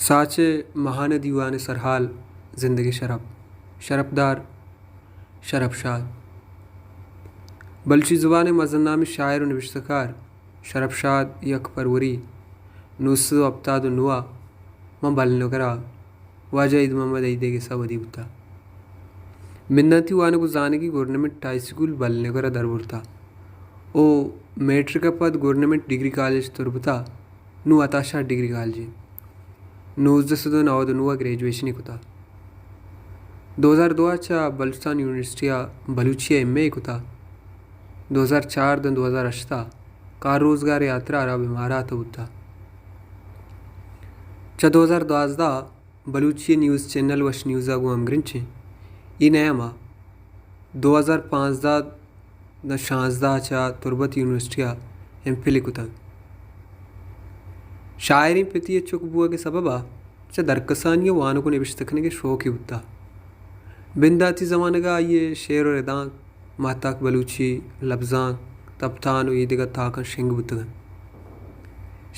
ساچ ءِ ماھانہ دیوان ءِ سرھال، زندگ ءِ شرپ، شرپدار شرپ شاد۔ بلوچی زبان ءِ مزن نامیں شاعر ءُ نبشتہ کار شرپ شاد یک پروری نو سد ءُ ھپتاد ءُ نو ءَ ماں بل نگر ءَ واجہ عید محمد عیدیگ ءِ ساہ ودی بوتگ۔ بنداتی وانگ ءُ زانگی گورنمنٹ ھائی سکول بل نگر ءَ دربرتگ ءُ میٹرک ءَ پد گورنمنٹ ڈگری کالج تربت ءَ، نوں عطا شاد ڈگری کالج، نوزدہ سد ءُ نود ءُ نو ءَ گریجویشن کتگ۔ دو ھزار دو ءَ چہ بلوچستان یونیورسٹی ءَ بلوچی ءَ ایم اے کتگ۔ دو ھزار چار داں دو ھزار ھشت ءَ کار روزگار ءِ ھاترا عرب امارات ءَ بوتگ۔ چہ دو ھزار دوازدہ ءَ بلوچی نیوز چینل وش نیوز ءَ گوں ھمگرنچ ایں۔ اے نیام ءَ دو ھزار پانزدہ داں شانزدہ ءَ چہ تربت یونیورسٹی ءَ ایم فل کتگ۔ شاعریں پتی ءِ چک بوگ ءِ سبب ءَ چہ درکسانی ءَ وانگ ءُ نبشتہ کنگ ءِ شوقے بوتگ۔ بنداتی زمانگ ءَ آئی ءِ شعر ءُ ردانک ماھتاک بلوچی، لبزانک، تپتان ءُ اے دگہ تاکاں شنگ بوتگ اَنت۔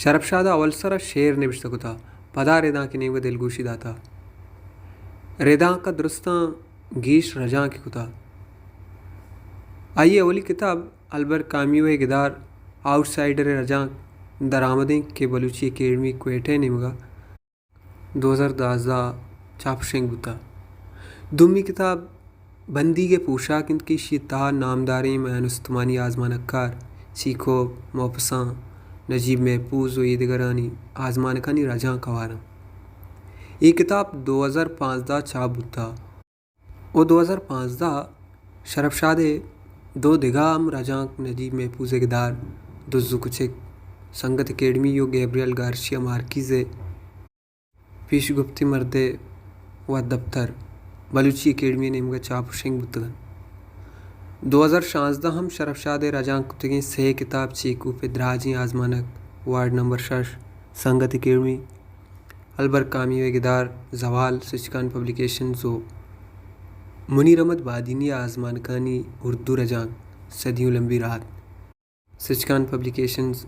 شرپ شاد ءَ اول سر ءَ شعر نبشتہ کتگ، پدا ردانک ءِ نیمگ ءَ دلگوشی داتگ۔ ردانک ءَ درستاں گیش رجانک کتگ۔ آئی ءِ اولی کتاب البرٹ کامیو ءِ گدار آؤٹ سائیڈر ءِ رجانک درآمدیں کہ بلوچی اکیڈمی کوئٹہ ءِ نیمگ ءَ دو ھزار دوازدہ ءَ چاپ ءُ شنگ بوتگ۔ دومی کتاب بندیگ ءِ پوشاک اِنت کہ ایشی ءِ تہا نامداریں میان استمانی آزمانکار چیکوب، موپسان، نجیب محفوظ ءُ ایدگرانی آزمانکانی رجانک ھوار اَنت۔ اے کتاب دو ھزار پانزدہ ءَ چاپ بوتگ ءُ دو ھزار پانزدہ ءَ شرپ شاد ءِ دو دگہ ھم رجانک نجیب محفوظ ءِ گدار دز ءُ کچک، سنگت اکیڈمی ءُ گیبریل گارشیا مارکیز ءِ پیش گپتی مرد ءِ وت دپتر بلوچی اکیڈمی ءِ نیمگ ءَ چاپ ءُ شنگ بوتگ اَنت۔ دو ھزار شانزدہ ءَ ھم شرپ شاد ءِ رجانک کتگیں سے کتاب چیکوب ءِ دراجیں آزمانک، وارڈ نمبر شش، سنگت اکیڈمی، البرٹ کامیو ءِ گدار، زوال، سچکان پبلیکیشنز ءُ منیر احمد بادینی ءِ آزمانکانی اردو رجانک صدیوں لمبی رات، سچکان پبلیکیشنز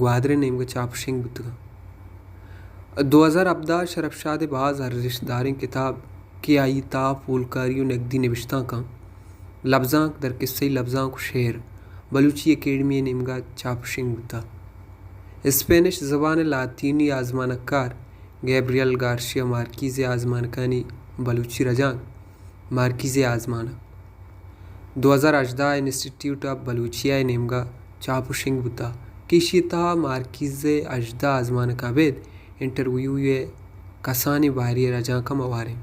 گوادر ءِ نیمگ ءَ چاپ ءُ شنگ بوتگ اَنت۔ دو ھزار ھبدہ ءَ شرپ شاد ءِ باز ارزشت داریں کتاب کہ آئی ءِ تہا پولکاری ءُ نگدی نبشتانک اَنت، لبزانک در قصہی لبزانک ءُ شعر، بلوچی اکیڈمی ءِ نیمگ ءَ چاپ ءُ شنگ بوتگ۔ اسپینش زبان ءِ لاطینی آزمانکار گیبریل گارشیا مارکیز ءِ آزمانکانی بلوچی رجانک مارکیز ءِ آزمانک دو ھزار ھژدہ ءَ انسٹیٹیوٹ آف بلوچیا ءِ نیمگ ءَ چاپ ءُ شنگ بوتگ کہ ایشی ءِ تہا مارکیز ءِ ھژدہ آزمانک ابید انٹرویو ءِ کسانیں باری ءِ رجانک ھم ھوار اَنت۔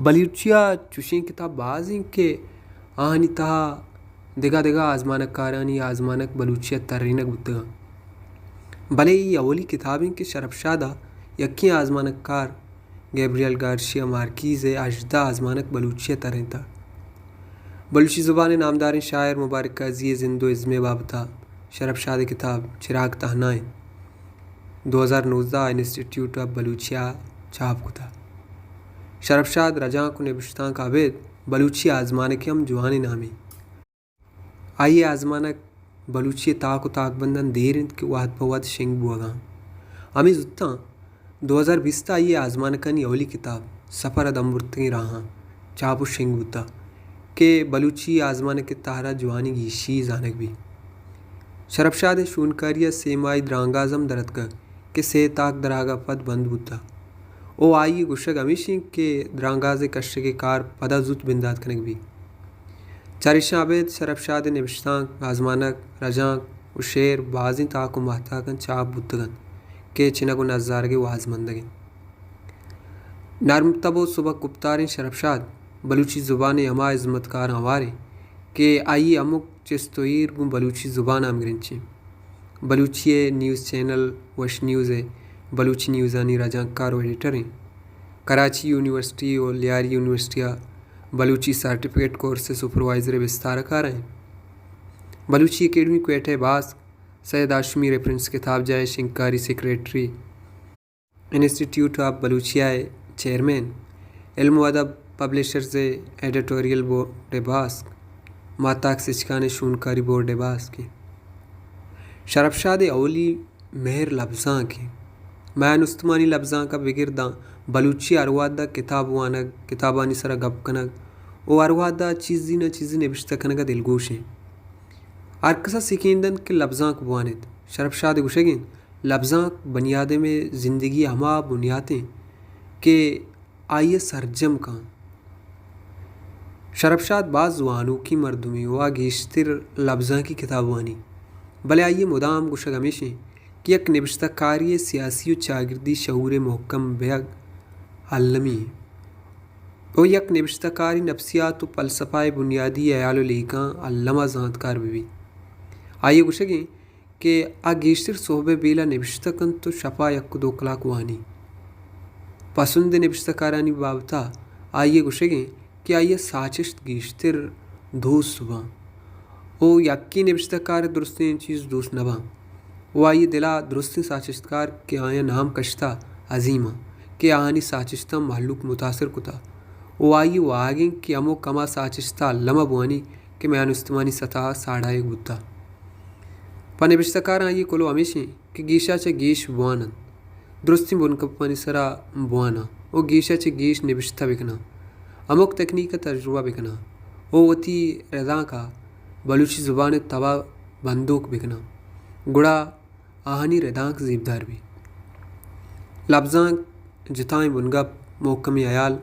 بلوچی ءَ چوشیں کتاب باز اَنت کہ آھانی تہا دگہ دگہ آزمانکارانی آزمانک بلوچی ءَ ترینگ بوتگ اَنت، بلے اے اولی کتاب اِنت کہ شرپ شاد ءَ یکیں آزمانکار گیبریل گارشیا مارکیز ءِ ھژدہ آزمانک بلوچی ءَ ترینتگ۔ بلوچی زبان ءِ نامداریں شاعر مبارک قاضی ءِ زند ءُ ازم ءِ بابت ءَ شرپ شاد ءِ کتاب چراگ تہنا اِنت، دو ھزار نوزدہ ءَ انسٹیٹیوٹ آف بلوچیا ءَ چاپ کتگ۔ شرپ شاد ءِ رجانک ءُ نبشتانک ءَ ابید بلوچی آزمانک ءِ ھم جوانیں نامے۔ آئی ءِ آزمانک بلوچی ءِ تاک ءُ تاکبنداں دیر اِنت کہ وھد پہ وھد شنگ بوگ ءَ اَنت۔ ھمے زوتاں دو ھزار بیست ءَ آئی ءِ آزمانکانی اولی کتاب سفر ءِ دمبرتگیں راھاں چاپ ءُ شنگ بوتگ کہ بلوچی آزمانک ءِ تہر ءَ جوانیں گیشی زانگ بیت۔ شرپ شاد ءِ شونکاری ءَ سے ماھی درانگاز ھم در اتکگ کہ سے تاک درآھگ ءَ پد بند بوتگ ءُ آئی ءِ گوشگ ھمیش اِنت کہ درانگاز ءِ کشگ ءِ کار پدا زوت بندات کنگ بیت۔ چریشاں ابید شرپ شاد ءِ نبشتانک، آزمانک، رجانک ءُ شعر بازیں تاک ءُ ماھتاکاں چاپ بوتگ اَنت کہ چنگ ءُ نزارگ ءِ وازمندگ اَنت۔ نرم تب ءُ سبک گپتاریں شرپ شاد بلوچی زبان ءِ ھما ھزمتکاراں ھوار اِنت کہ آئی ءِ ھمک چست ءُ ایر گوں بلوچی زبان ءَ ھمگرنچ اِنت۔ بلوچی ءِ نیوز چینل وش نیوز ءِ بلوچی نیوزانی رجانکار ءُ ایڈیٹر اِنت۔ کراچی یونیورسٹی ءُ لیاری یونیورسٹی ءَ بلوچی سرٹیفکیٹ کورس ءِ سپروائزر ءُ بستار کار اِنت۔ بلوچی اکیڈمی کوئٹہ ءِ باسک، سید ہاشمی ریفرنس کتابجاہ ءِ شنگکاری سیکریٹری، انسٹیٹیوٹ آف بلوچیا ءِ چیئرمین، علم ءُ ادب پبلشرز ءِ ایڈیٹوریل بورڈ ءِ باسک، ماھتاک سچکان ءِ شونکاری بورڈ ءِ باسک اِنت۔ شرپ شاد ءِ اولی مھر لبزانک اِنت۔ میان استمانی لبزانک ءَ بگر داں بلوچی ہر وھد ءَ کتاب وانگ، کتابانی سرا گپ کنگ ءُ ہر وھد ءَ چیزے نہ چیزے نبشتہ کنگ ءَ دلگوش ایں۔ ہر کس ءَ سکین دنت کہ لبزانک بوانیت۔ شرپ شاد ءِ گوشگ اِنت، لبزانک بنی آدم ءِ زندگی ءِ ہما بنیات اِنت کہ آئی ءَ سرجم کن۔ شرپ شاد باز وانوکیں مردمے ءُ آ گیشتر لبزانکی کتاب وانی، بلے آئی ءِ مدام گوشگ ہمیش اِنت کہ یک نبشتہ کارے ءِ سیاسی ءُ چاگردی شعور ءِ مھکم بیگ المی اِنت ءُ یک نبشتہ کارے نفسیات ءُ فلسفہ ءِ بنیادی ہیال ءُ لیکاں الم ءَ زانتکار بہ بیت۔ آئی ءِ گوشگ اِنت کہ آ گیشتر سہب ءِ بیل ءَ نبشتہ کنت ءُ شپ ءَ یک ءُ دو کلاک وانی۔ پسند ءِ نبشتہ کارانی بابت ءَ آئی ءِ گوشگ اِنت کہ آئی ءَ ساچشت گیشتر دوست باں ءُ یکیں نبشتہ کار ءِ درستیں چیز دوست نہ باں ءُ آئی ءِ دل ءَ درستیں ساچشتکار کہ آیاں نام کشتہ عظیم آں کہ آہانی ساچشتاں مہلوک متاثر کتہ ءُ آئی ءِ واہگ اِنت کہ ہمک ہما ساچشت ءَ الم ءَ بوانی کہ میان استمانی سطح ءَ ساڑایگ بوتہ۔ پہ نبشتہ کاراں آئی ءِ کلوہ ہمیش اِنت کہ گیش ءَ چہ گیش بوان اَنت، درستیں بنکپانی سرا بوان اَنت ءُ گیش ءَ چہ گیش نبشتہ بہ کن اَنت، ہمک تکنیک ءَ تجربہ بہ کن اَنت ءُ وتی ردانک ءَ بلوچی زبان ءِ تب ءَ بندوک بہ کن اَنت، گڑا آہانی ردانک زیبدار بیت۔ لبزانک جتائیں بنگپ، مھکمیں ہیال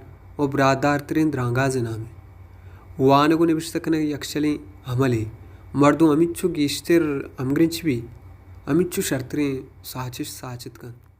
ءُ براہدارتریں درانگاز ءِ نامے۔ وانگ ءُ نبشتہ کنگ یکشلیں عملے۔ مردم ہمینچو گیشتر ہمگرنچ بیت، ہمینچو شرتریں ساچش ساچت کنت۔